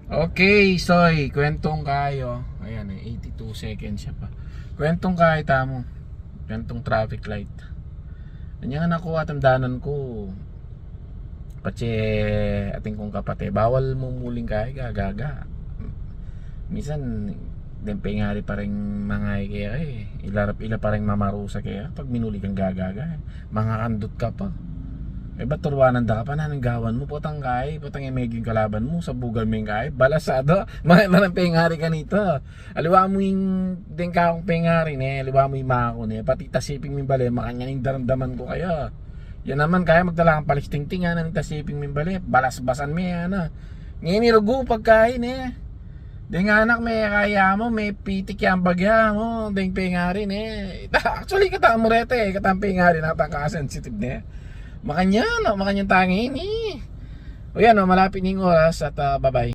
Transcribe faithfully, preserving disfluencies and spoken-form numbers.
Okay, Soy, kwentong kayo. Ayan, eh, eighty-two seconds ya pa. Kwentong kayo tamu. Kwentong traffic light. Anya nga naku, atandanan ku. Patse atin kung kapate, bawal mumuling kayo, gagaga. Minsan, deng pengari pa ring mangay kaya, eh. Ila, ila pa ring mamarusa kaya pag minuli kang gagaga, eh. Mangakandut ka pa. E ba turuanan da ka pa, nanung gawan mu, potang kayi, potang e, medyo ing kalaban mu, sabugan me ing kayi, balasado. Mangay manang pengari kanita. Aliwa mu ing deng kakung pengari, ne, aliwa mu ing maku, ne, pati tasiping ming bale, makanyan ing daramdaman ku kaya. Yan naman, kaya magdala kang palistingting, ana, ning tasiping ming bale, balasbasan me, ana. Ngeni rugu pagkain, e. Deng anak me kaya mu, me pitik yang bagya mu, deng pengari, ne. Actually, katamu rete, katamu pengari, natang kasensitive, ne. Makanyan, o, makanyan tangin, e. O yan, o, malapit ning oras at, ah, bye-bye.